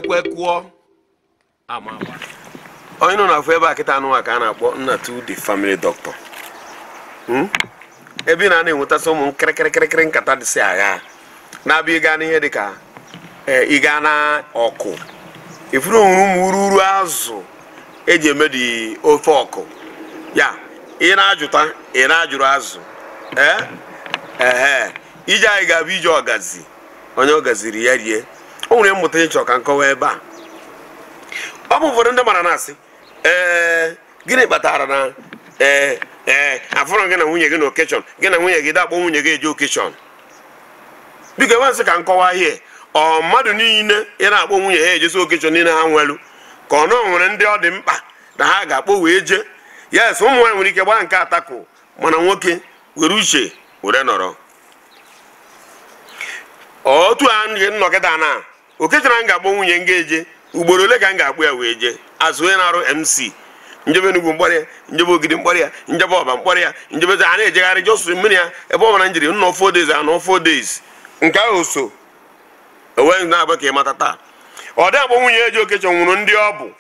Ekwe kụọ ama agba. Onye nọ n'afọ ebe a kịta anụ ka a na-akpọ Nnatu the family doctor. Ebe ị na-ana enwetasị ụmụ nkịrịkịrịkịrị nkata dịsị agha na-abịa ịga n'ihe dịka ịga na ọkụ ifuru onwere ụmụ ururu azụ eji eme dị ofe ọkụ ya ị na-ajụta ị na-ajụrụ azụ ee ije anyị ga-abụ ije ọgazi onye ọ gaziri ya rie. O nwere mmụta ịchọ ka nkọwa ebe a. Ọ bụ ụfọdụ ndị mara na-asị ee gịnị kpatara na ee afụrụ gị na nwunye gị na okeshọn gị na nwunye gị dakpọ nwunye gị eje okeshọn? Biko enwe nsị ka nkọwa ihe ọ mmadụ niile ị na-akpọ nwunye ha ejesi okeshọn niile ha nwelu ka ọ na nwere ndị ọ dị mkpa na ha ga-akpọ wee jee. Yes, ụmụ nwaanyị nwere ike gbaa nke atakụ, mana nwoke were uche were nọrọ otu a nnọkịta na okechara m ga-akpọ nwunye m ga-eje ugboro ole ka m ga-akpọ ya wee jee azụ onye na-arụ MC njebe Enugwu mkpọrọ ya, njebe Ogidi mkpọrọ ya, njebe Ọba mkpọrọ ya, njebe a na-ejegharị jọsụ mmiri ya ebe ọ bụla njiri nnọọ 4 days anọ 4 days nke ahụ so onwe na-agba ka ịmata taa. Ọ dị akpọ nwunye eji okechọ nwụrụ ndị ọ bụ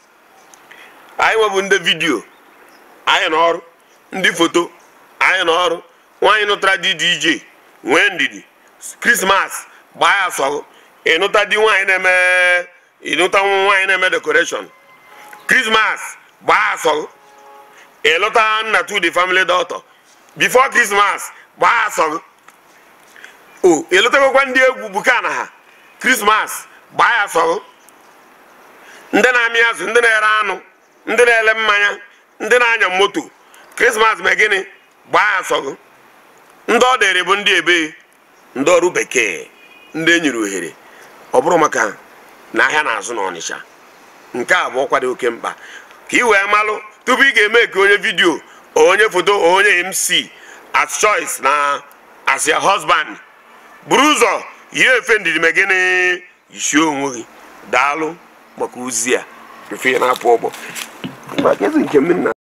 anyị nwebụ ndị vidiyo anyị na ọrụ, ndị foto anyị na ọrụ, nwaanyị nụtara di DJ nwee ndidi Krismas gbaa ya asọ ịnụta di nwaanyị na-eme ịnụta nwaanyị na-eme decoration Krismas gbaa asọ ịlụta Nnatu the family doctor before Krismas gbaa asọ o ịlụtagokwa ndị egwu buka na ha Krismas gbaa ya asọ ndị na-amị azụ, ndị na-ere anụ, ndị na-ele mmanya, ndị na-anya moto Krismas ma gịnị gbaa asọ. Ndị ọ dịrị bụ ndị ebe ndị ọrụ bekee ndị e nyere ohere ọ bụrụ maka na ahịa na-azụ n'Ọnịsha. Nke a bụ ọkwa dị oke mkpa ka ị wee malụ tupu ị ga-eme ka onye vidiyo, onye foto, onye MC as choice na as your husband buru ụzọ yie efe ndidi ma gịnị yisie onwe gị. Daalụ maka ozi a efe na-apụ ọgbọ maka ezi nke mmiri na